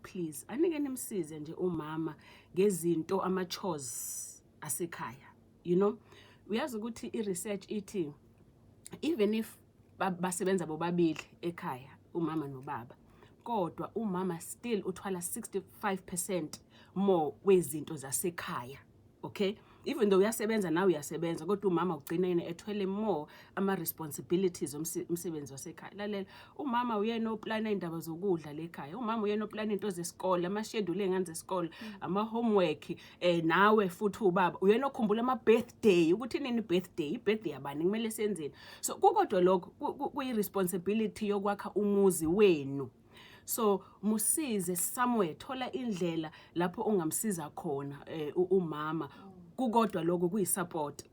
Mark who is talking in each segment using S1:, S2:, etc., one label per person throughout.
S1: Please, anike nimsize nje umama ngezinto, ama-chores asekhaya. Uyazi ukuthi i-research ithi even if basebenza bobabili ekhaya, umama nobaba, kodwa umama still uthwala 65% more wezinto zasekhaya, okay? Even though uyasebenza, nawe uyasebenza, kodwa umama ugcina yena ethwele more ama-responsibilities omsebenzi wasekhaya. Lalela, umama uyena oplana iy'ndaba zokudla lekhaya, umama uyena oplana iy'nto zesikole, ama-schedule ey'ngane zesikole, ama-homework. Nawe futhi ubaba uyena okhumbula ama-birthday, ukuthi nini i-birthday, i-birthday yabani, kumele senzeni. So kukodwa lokho kuyi-responsibility yokwakha umuzi wenu. So musize somewhere, thola indlela lapho ongamsiza khona umama. Kukodwa lokho kuyi-support.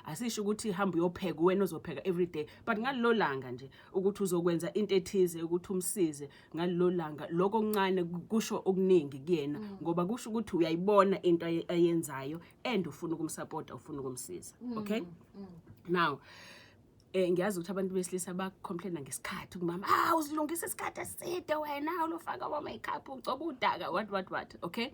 S1: Asisho ukuthi hamba uyopheka, wena ozopheka every day, but ngalelo langa nje ukuthi uzokwenza into ethize ukuthi umsize ngalelo langa, lokho okuncane kusho okuningi kuyena, ngoba kusho ukuthi uyayibona into ayenzayo and ufuna ukumsupporta, ufuna ukumsiza, okay? Now ngiyazi ukuthi abantu besilisa bacomplaina ngesikhathi kumama: "Ah, uzilungisa isikhathi eside wena, ulofaka ama makeup, ugcoba udaka, what what what." Okay,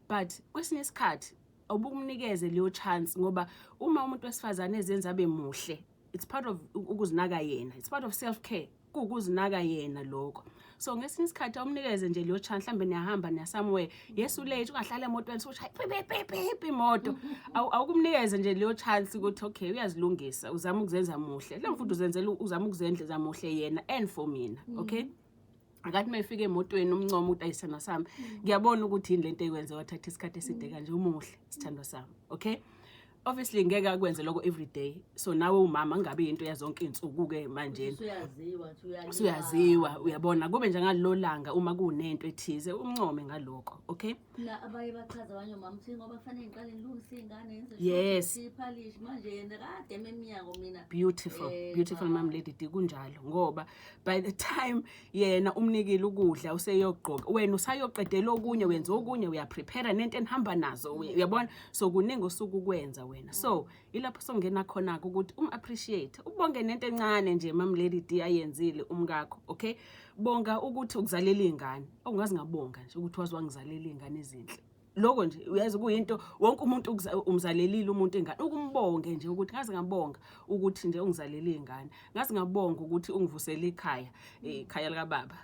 S1: but kwesinye isikhathi awubukumnikeze leyo chance, ngoba uma umuntu wesifazane ezenza abe muhle, it's part of ukuzinaka yena, it's part of self care, kuwukuzinaka yena lokho. So ngesinye isikhathi awumnikeze nje leyo chance. Mhlambe niyahamba, niya somewhere, yes, ulate, ungahlala emotweni sokuthi pipi pipi pipi imoto. Awukumnikeze nje leyo chance ukuthi okay, uyazilungisa, uzama ukuzenza muhle la, futhi uzenzela, uzama ukuzenza muhle yena and for mina, okay? Akathi uma efika emotweni umncoma ukuthi, "Ayisithandwa sami, ngiyabona ukuthi yini lento ekwenze wathatha isikhathi eside kanje, umuhle, sithandwa sami." Okay, obviously ngeke akwenze lokho every day, so nawe umama kungabi into yazonke iy'nsuku-ke manjena.
S2: Usuyaziwa ukuthi uyaliwa.
S1: Usuyaziwa, uyabona, kube njengalelo langa uma kunento ethize umncome ngalokho, okay?
S2: Na abaye bachaza abanye omama ukuthi ngoba kufanele ngiqale ngilungise iy'ngane, ngenze iphalishi, manje yena kade eme emnyango mina.
S1: Beautiful. Beautiful.
S2: Ma.
S1: Mam Lady D, kunjalo, ngoba by the time yena umnikile ukudla, useyogqoka, wena usayoqedela okunye, wenza okunye, uyaprepare nento enihamba nazo, uyabona? So kuningi osuke ukwenza wena. So ilapho songena khona-ke ukuthi um-appreciate, ubonge nento encane nje, Mam Lady D, ayenzile umkakho, okay? Bonga ukuthi ukuzalela iy'ngane. Ongazi ngabonga nje ukuthi wazi wangizalela iy'ngane ezinhle. Lokho nje uyazi kuyinto wonke umuntu umzalelile umuntu ingane, ukumbonge nje ukuthi ngaze ngabonga ukuthi nje ungizalele iy'ngane, ngaze ngabonga ukuthi ungivusele ikhaya, ikhaya likababa.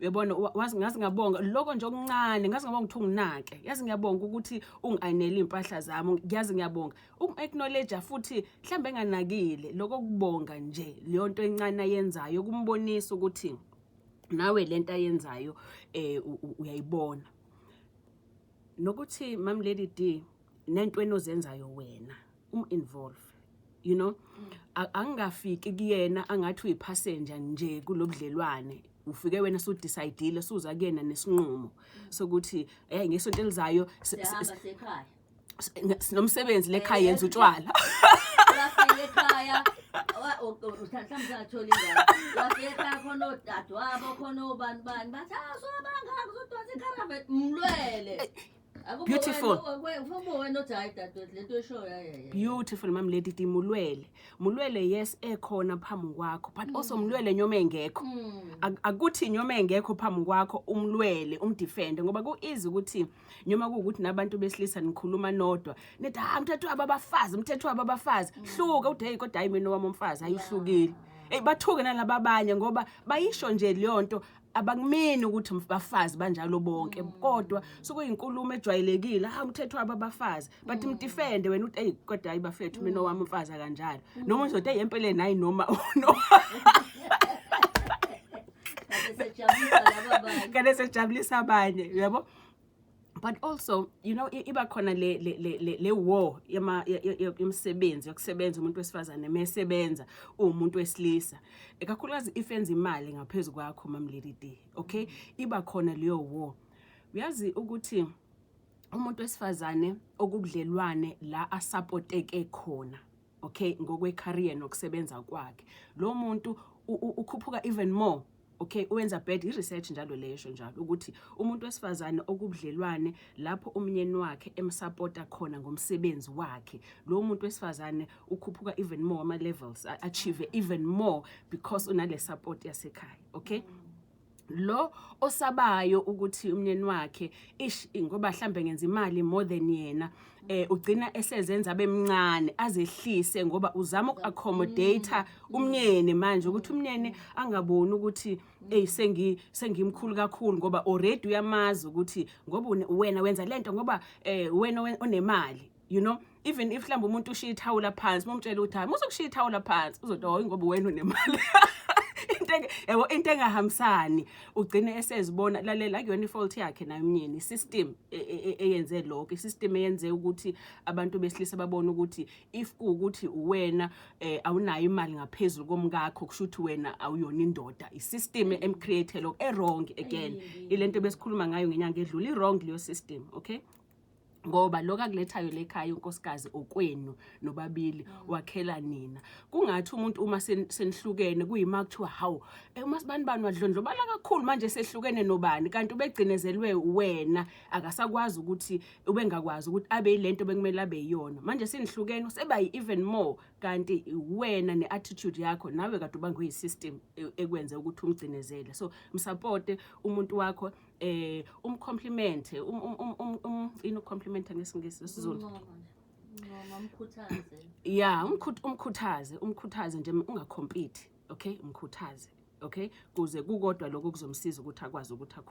S1: Uyabona, wazi ngaze ngabonga lokho nje okuncane, ngaze ngabonga ukuthi unginake, yazi ngiyabonga ukuthi ungi-ayinele iy'mpahla zami, ngiyazi ngiyabonga. Uku-acknowledge futhi mhlawumbe enganakile lokho kubonga nje leyo nto encane ayenzayo, kumbonisa ukuthi nawe lento ayenzayo uyayibona. Nokuthi, Mam Lady D, nentweni ozenzayo wena um-involve. Angingafiki kuyena angathi uyipassenger nje kulobudlelwane. Ufike wena sudecidile, suza kuyena nesinqumo sokuthi hey, ngesonto elizayo
S2: Siyahamba sekhaya.
S1: Sinomsebenzi lekhaya, yenza utshwala.
S2: Wafika ekhaya, mhlawumbe ungathola ingane, wafika ekhaya khona odadewabo, khona obani bani, bathi, "Ah, sobangaka uzodonsa ikharaveni." Mlwele. Akube
S1: Beautiful.
S2: Ufuna wena othi, "Hayi dadewethu, lento eshoyo hayi."
S1: Beautiful, Mam Lady D. Mulwele, mulwele, yes, ekhona phambi kwakho, but also mlwele nyoma engekho. Akuthi nyoma engekho phambi kwakho umlwele, umdefende, ngoba ku-easy ukuthi nyoma kuwukuthi nabantu besilisa nikhuluma nodwa, nithi, "Ha, umthetho wabo abafazi, umthetho wabo abafazi." Hluka uthi, "Hey, kodwa hayi, mina owami umfazi hayi uhlukile." Hey, bathuke nalaba abanye, ngoba bayisho nje leyo nto, abakumini ukuthi bafazi banjalo bonke, kodwa sokuyinkulumo ejwayelekile, "Ha, umthetho wabo abafazi." But mdefende wena uthi, "Hey, kodwa hayi bafethu, mina owami umfazi akanjalo." Noma uzothi, "Hey, empeleni hayi," noma no.
S2: Kade sejabulisa laba bantu.
S1: Kade sejabulisa abanye, uyabo? But also, iba khona le war yama yomsebenzi, yokusebenza, umuntu wesifazane mesebenza uwumuntu wesilisa, ekakhulukazi if enza imali ngaphezulu kwakho, Mam Lady D, okay? Iba khona leyo war. Uyazi ukuthi umuntu wesifazane okubudlelwane la asupporteke khona, okay, ngokwe-career nokusebenza kwakhe, lo muntu ukhuphuka even more, okay? Uwenza better. I-research njalo leyo njalo ukuthi umuntu wesifazane okubudlelwane lapho umnyeni wakhe emsupporta khona ngomsebenzi wakhe, lo muntu wesifazane ukhuphuka even more ama-levels, achieve even more because unale support yasekhaya, okay? Lo osabayo ukuthi umnyeni wakhe, ish, ngoba mhlambe ngenza imali more than yena, ugcina esezenza bemncane, azehlise, ngoba uzama uku-accommodate umnyeni manje, ukuthi umnyeni angaboni ukuthi, ey, sengimkhulu kakhulu, ngoba already uyamazi ukuthi ngoba wena wenza lento ngoba wena onemali. Even if mhlawumbe umuntu ushiya ithawula phansi, umtshela ukuthi, "Hayi, musukushiya ithawula phansi," uzothi, "Hayi, ngoba wena unemali." Into yabo, into engahambisani, ugcine esezibona. Lalela, akuyona i-fault yakhe naye umnyeni, i-system eyenze lokho, i-system eyenze ukuthi abantu besilisa babone ukuthi if kuwukuthi wena awunayo imali ngaphezulu komkakho, kusho ukuthi wena awuyona indoda. I-system em-create lokho, e-wrong again, ilento besikhuluma ngayo ngenyanga edlule, i-wrong leyo system, okay? Ngoba lokho akulethayo lekhaya unkosikazi okwenu nobabili, wakhela nina. Kungathi umuntu uma senihlukene kuyima kuthiwa, "Hawu, uma sibani bani wadlondlobala kakhulu, manje sehlukene nobani," kanti ubegcinezelwe wena, akasakwazi ukuthi ubengakwazi ukuthi abe yilento bekumele abe yiyona. Manje senihlukene, seba even more, kanti wena ne-attitude yakho nawe kade ubangwe yi-system ekwenze ukuthi umgcinezele. So msupporte umuntu wakho, um-compliment, ini u-compliment ngesiNgisi, isiZulu?
S2: Uncoma nje. Uncoma, umkhuthaze.
S1: Ya, umkhuthaze, umkhuthaze nje, unga-compete, okay? Umkhuthaze, okay, kuze kukodwa lokho kuzomsiza ukuthi akwazi ukuthi akhule.